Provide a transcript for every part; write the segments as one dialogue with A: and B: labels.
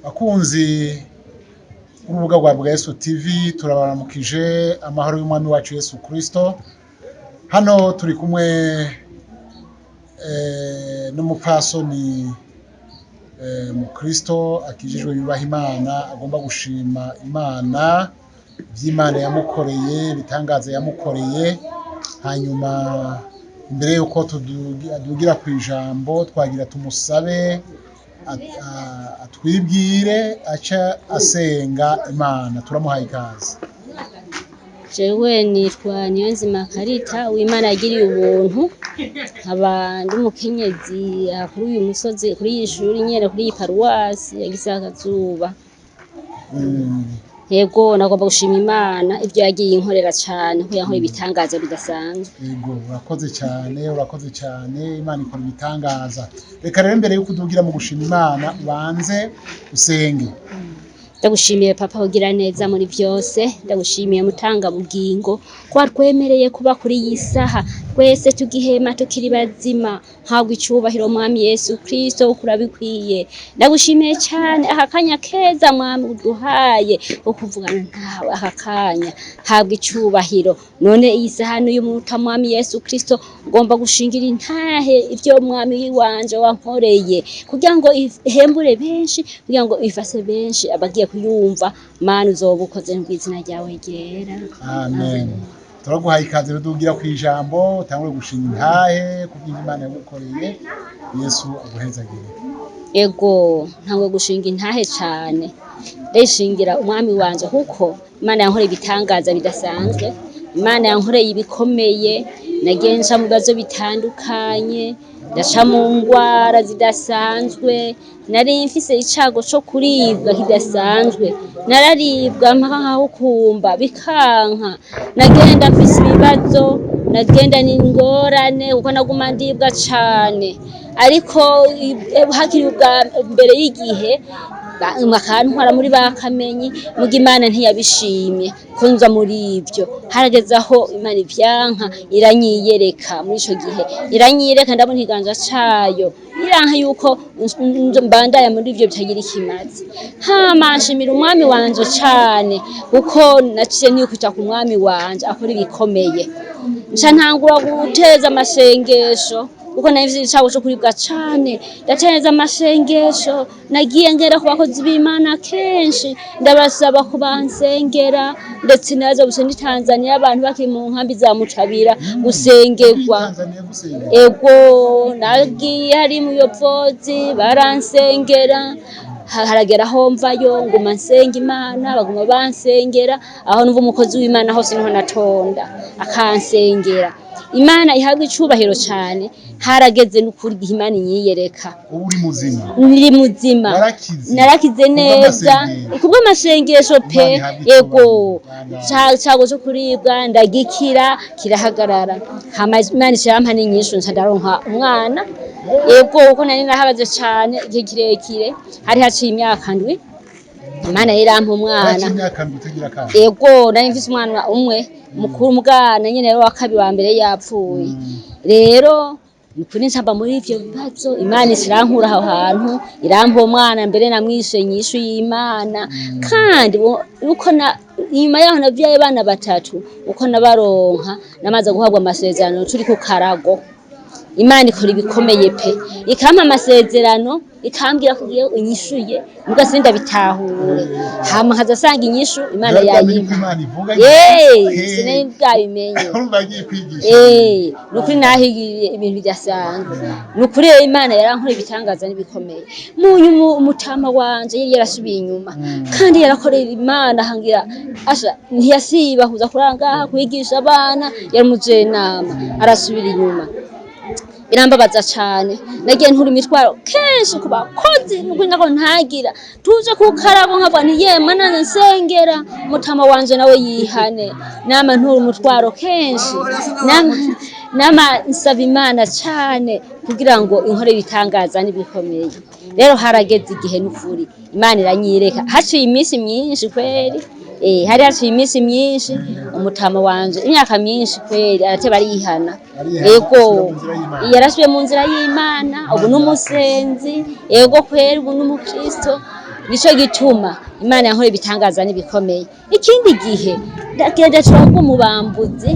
A: Bakunzi b'urubuga rwa Bwa Yesu TV, turabaramukije amahoro y'Umwami wacu Yesu Kristo. Hano turi kumwe n'umupfasoni mukristo akijijwe, yubaha Imana, agomba gushima Imana ivy'Imana yamukoreye, ibitangaza yamukoreye. Hanyuma imbere yuko adugira ku ijambo, twagira tumusabe atwibwire, aca asenga Imana. Turamuhaye ikaze.
B: Jewe nitwa Niyonzima Karita, uwimana yagiriye ubuntu, nkaba ndi umukenyezi aha kuri uyu musozi, kuri iyi shuri nyene, kuri iyi paruwasi ya Gisakazuba. Yego, nagomba gushima Imana ivyo yagiye inkorera cane, ko yankoreye ibitangaza bidasanzwe.
A: Yego, urakoze cyane, urakoze cyane. Imana ikora ibitangaza. Reka rero mbere yuko udugira mu gushima Imana, ubanze usenge.
B: Ndagushimiye Papa ugira neza muri vyose, ndagushimiye mutanga bugingo ko watwemereye kuba kuri iyi saha twese tugihema, tukiri bazima. Habwa icubahiro Mwami Yesu Kristo, ukurabikwiye. Ndagushimiye cyane aka kanya keza Mwami uduhaye ko kuvugana nawe aka kanya, habwa icubahiro. None iyi saha n'uyu munota, Mwami Yesu Kristo, ngomba gushingira intahe ivyo Mwami wanje wankoreye, kugira ngo ihembure benshi, kugira ngo ifase benshi abagiye kuyumva. Mana, uzoba ukoze mw'izina ryawe ryera.
A: Amen. Turaguhaye ikaze rero, dugira ku ijambo, utangure gushinga intahe ku bw'ibyo Imana yagukoreye. Yesu aguhezagire.
B: Ego, ntabwo gushinga intahe cane, ndayishingira Umwami wanje, kuko Imana yankoreye ibitangaza bidasanzwe, Imana yankoreye ibikomeye. Nagiye nca mu bibazo bitandukanye, ndaca mu ngwara zidasanzwe. Nari mfise icago co kuribwa kidasanzwe, nararibwa mpaka nkahukumba bikanka. Nagenda mfise ibibazo, nagenda n'ingorane kuko naguma ndibwa cane. Ariko hakiri ubwa mbere y'igihe bakantwara muri ba Kamenyi, muga Imana ntiyabishimye ko nza muri ivyo. Harageze aho Imana ivyanka, iranyiyereka muri ico gihe, iranyiyereka, ndabona ikiganza cayo, iranka yuko mbandanya muri ivyo bitagira ikimazi. Hama nshimira Umwami wanje cane, kuko naciye nikwita ku Mwami wanje akora ibikomeye. Nca ntangura guteza amasengesho, kuko nari mfise icago co kuribwa cane. Ndateza amasengesho, nagiye ngera ku bakozi b'Imana kenshi, ndabasaba ko bansengera. Ndetse naza gusa ndi Tanzania, abantu bakiri mu nkambi za Mucabira gusengerwa.
A: Tanzania gusenga?
B: Ego, nagiye hari muyobozi, baransengera. Haragera aho mvayo, nguma nsenga Imana, baguma bansengera. Aho numva umukozi w'Imana hose niho natonda akansengera. Imana ihabwa icubahiro cane. Harageze n'ukuri igihe Imana inyiyereka.
A: Ubu uri muzima?
B: Niri muzima.
A: Warakize?
B: Narakize neza.
A: Kubw'amasengesho.
B: Kubw'amasengesho pe.
A: Imana ihabwe
B: Ego.
A: icubahiro.
B: Cago co kuribwa ndagikira, kirahagarara. Hama Imana irampa n'inyishu, nca ndaronka umwana. Ego, kuko nari narahabaze cane igihe kirekire, hari haciye imyaka 7, Imana irampa umwana.
A: Haciye imyaka 7 utagira akana?
B: Ego, nari mfise umwana umwe mukuru, mugana nyene rero wa kabiri, wa mbere yapfuye. Rero nukuri nsamba muri ivyo bibazo, Imana irankura aho hantu, irampa uwo mwana. Mbere namwishe inyishu y'Imana. Kandi uko na inyuma yaho navyaye abana batatu, uko nabaronka namaze guhabwa amasezerano turi ku karago. Imana ikora ibikomeye pe, ikampa amasezerano, ikambwira ko igiye inyishuye, muga sindabitahure. Hama nkaza asanga inyishu Imana
A: Biba byamenye ko
B: yayimpa.
A: Imana ivuga.
B: Sinari bwabimenye.
A: Urumva yagiye kwigisha.
B: Nukuri nahigiye ibintu bidasanzwe. Nukuri rero Imana yarankoreye ibitangaza n'ibikomeye. Munyu umutama wanje yari yarasubiye inyuma, kandi yarakorera Imana, hangira asha ntiyasiba kuza kurangaha kwigisha abana, yari umujenama, arasubira inyuma, birambabaza cane. Nagiye ntura imitwaro kenshi ku bakozi, nukuri nako ntagira tuje ku karago, nkavuga nti: "Yemwe nanje nsengera mutama wanje nawe yihane." Nama ntura umutwaro kenshi, nama nsaba Imana cane kugira ngo inkore ibitangaza n'ibikomeye. Rero harageze igihe n'ukuri Imana iranyireka, haciye iminsi myinshi kweri. Hari haciye iminsi myinshi, umutama wanje imyaka myinshi kweri, arateba arihana.
A: Arihana,
B: Ego.
A: asubira mu nzira y'Imana.
B: Yarasubiye mu nzira y'Imana, ubu n'umusenzi. Ego kweri, ubu n'umukristo. Nico gituma Imana yankoreye ibitangaza n'ibikomeye. Ikindi gihe ndagenda turagwa mu bambuzi,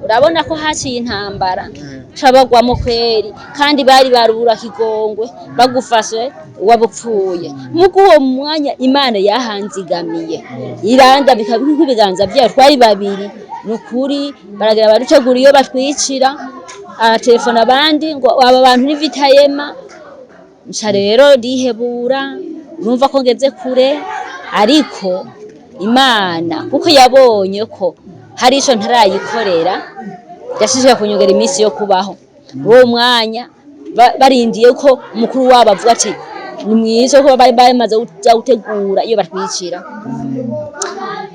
B: urabona ko haciye intambara, turabagwamo kweri, kandi bari barubura kigongwe, bagufashe wabupfuye. Mugu uwo mwanya Imana yahanzigamiye, irandabika ibiganza vyayo, twari babiri nukuri, baragira badutegura iyo batwicira, aratelefona abandi ngo aba bantu ni vitayema. Nca rero ndihebura, numva ko ngeze kure, ariko Imana kuko yabonye ko hari ico ntarayikorera, yashishikaye kunyongera iminsi yo kubaho. Uwo mwanya barindiye ko umukuru wabo avuga ati ni mwiza, ko bari bamaze kuja gutegura iyo batwicira.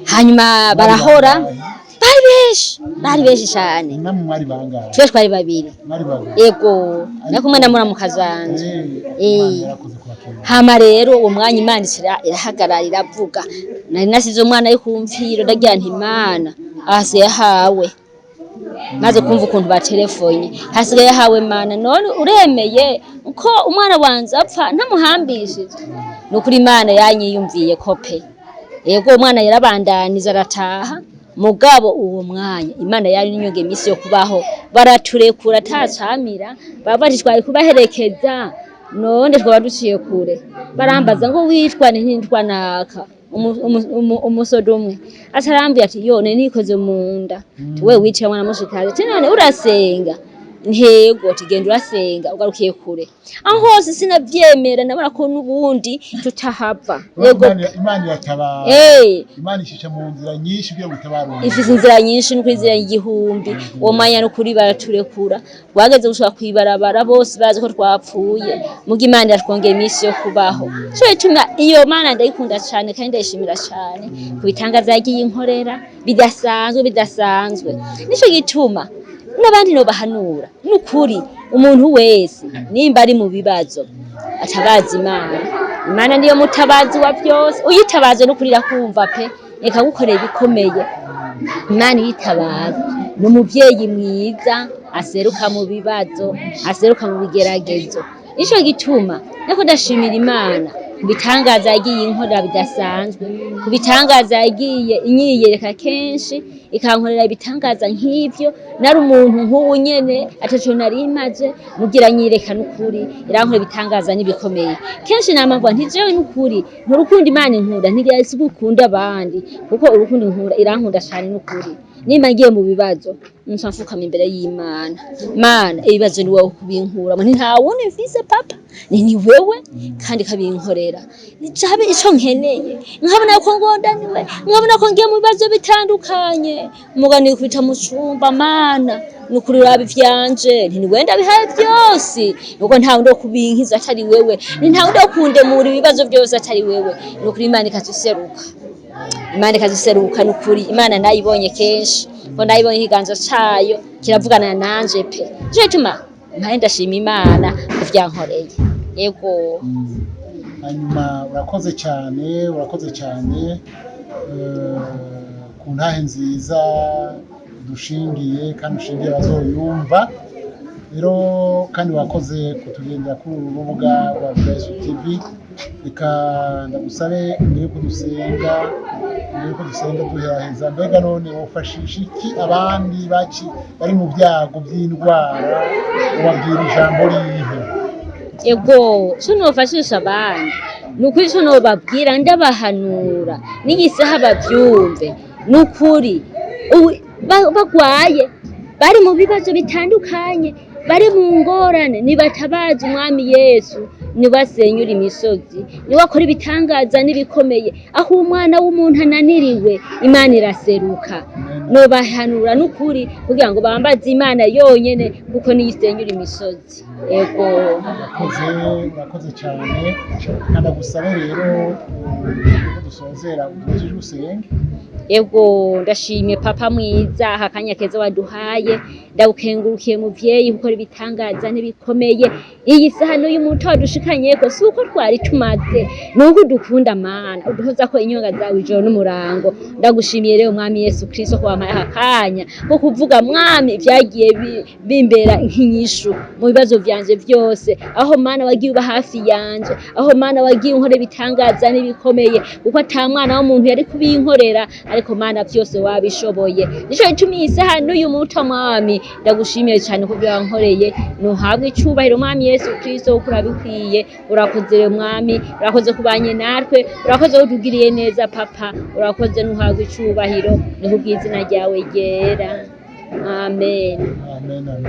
B: Hanyuma barahora, bari benshi, bari benshi cane.
A: Namwe mwari bangahe?
B: Twe twari babiri.
A: Mwari babiri?
B: Ego, nari kumwe na muramukazi wanje.
A: Imana yarakoze kubakira.
B: Hama rero uwo mwanya Imana irahagarara iravuga. Nari nasize umwana ari kumfiro, ndagira nti Imana ahasigaye hawe, maze kumva ukuntu batelefonye, hasigaye hawe Mana, none uremeye ko umwana wanje apfa ntamuhambishije? Nukuri Imana yanyiyumviye ko pe. Yego, umwana yarabandaniza arataha, mugabo uwo mwanya Imana yari inyongeye iminsi yo kubaho, baraturekura atacamira, baba bati twari kubaherekeza none twaba duciye kure. Barambaza ngo witwa nde? Ntitwa naka. Umusodo umwe atarambwira ati yone nikoze mu nda, we wicaye mwana mushikaje, ati none urasenga? Ntego, ati genda urasenga ugarukiye kure. Aho hose sinavyemera, nabona ko n'ubundi tutahava. Yego.
A: Imana iratabara. Imana ishisha mu nzira nyinshi kugira ngo itabare umuntu.
B: Ifise inzira nyinshi, n'ukuri inzira igihumbi. Uwo mwanya n'ukuri baraturekura, wageze gushika kw'ibarabara bose bazi ko twapfuye, muga Imana iratwongera iminsi yo kubaho. Nico gituma iyo Mana ndayikunda cane kandi ndayishimira cane ku bitangaza yagiye inkorera bidasanzwe, bidasanzwe. Nico gituma n'abandi nobahanura n'ukuri, umuntu wese nimba ari mu bibazo atabaza Imana. Imana niyo mutabazi wa vyose, uyitabaze n'ukuri irakumva pe, ikagukorera ibikomeye. Imana yitabaza ni umuvyeyi mwiza, aseruka mu bibazo, aseruka mu bigeragezo. Nico gituma nako ndashimira Imana ku bitangaza yagiye inkorera bidasanzwe, ku bitangaza yagiye inyiyereka kenshi, ikankorera ibitangaza nk'ivyo. Nari umuntu nk'ubu nyene ataco nari maze, mugira nyireka n'ukuri irankorera ibitangaza n'ibikomeye. Kenshi nama mvuga nti jewe n'ukuri nturukundo Imana inkunda ntigira isi gukunda abandi, kuko urukundo inkunda irankunda cane n'ukuri. Nimba ngiye mu bibazo nca mfukama imbere y'Imana, Mana ibibazo ni wowe kubinkuramo, nti nta wundi mfise papa, ni wewe, kandi ikabinkorera cabe ico nkeneye. Nkabona ko ngondaniwe, nkabona ko ngiye mu bibazo bitandukanye, muga nikubita mu cumba, Mana nukuri uraba ivyanje, nti ni wewe ndabihaye vyose, nuko nta wundi wo kubinkiza atari wewe, ni nta wundi wo kundemura ibibazo vyose atari wewe. Nukuri Imana ikaziseruka, Imana ikaziseruka nukuri. Imana nayibonye kenshi, ko nayibonye ikiganza cayo kiravugana nanje pe. Nico gituma mpaye ndashima Imana kuvyankoreye. Yego.
A: Hanyuma urakoze cyane, urakoze cyane ku ntahe nziza dushingiye kandi ushingiye bazoyumva rero, kandi wakoze kutugendera kuri uru rubuga rwa Yesu TV. Reka ndagusabe mbere yuko dusenga, mbere yuko dusenga duheraheza, mbega none wofashisha iki abandi bari mu byago by'indwara, ubabwira ijambo rihe?
B: Ego, co nofashisha abandi nukuri, co nobabwira ndabahanura n'igisaha bavyumve nukuri, bagwaye bari mu bibazo bitandukanye, bari mu ngorane, nibatabaza umwami Yesu, nibasenyura imisozi, niwe akora ibitangaza n'ibikomeye. Aho umwana w'umuntu ananiriwe Imana iraseruka. Nobahanura n'ukuri kugira ngo bambaze Imana yonyene, kuko niyo isenyura imisozi. Ego.
A: Urakoze, urakoze cyane, kandi agusabe rero ko dusozera uduze usenge.
B: Ego, ndashimye papa mwiza aka kanya keza waduhaye, ndagukengurukiye muvyeyi gukora ibitangaza n'ibikomeye. Iyi sahano y'umuto wadushika udushikanyeko si uko twari tumaze, ni uko udukunda Mana, uduhoza ko inyonga zawe ijoro n'umurango. Ndagushimiye rero Mwami Yesu Kristo ko wampaye aka kanya ko kuvuga Mwami ibyagiye bimbera nk'inyishu mu bibazo vyanje vyose, aho Mana wagiye uba hafi yanje, aho Mana wagiye unkora ibitangaza n'ibikomeye, kuko ata mwana w'umuntu yari kubinkorera, ariko Mana vyose wabishoboye. Nico gituma iyi saha n'uyu muto Mwami ndagushimiye cyane kubyo wankoreye. Nuhabwe icubahiro Mwami Yesu Kristo, kuko urabikwiye. Urakoze rero Mwami, urakoze kubanye natwe, urakoze kutugiriye neza Papa, urakoze, nuhabwe icubahiro, ni kubw'izina ryawe ryera. Amen.
A: Amen, amen.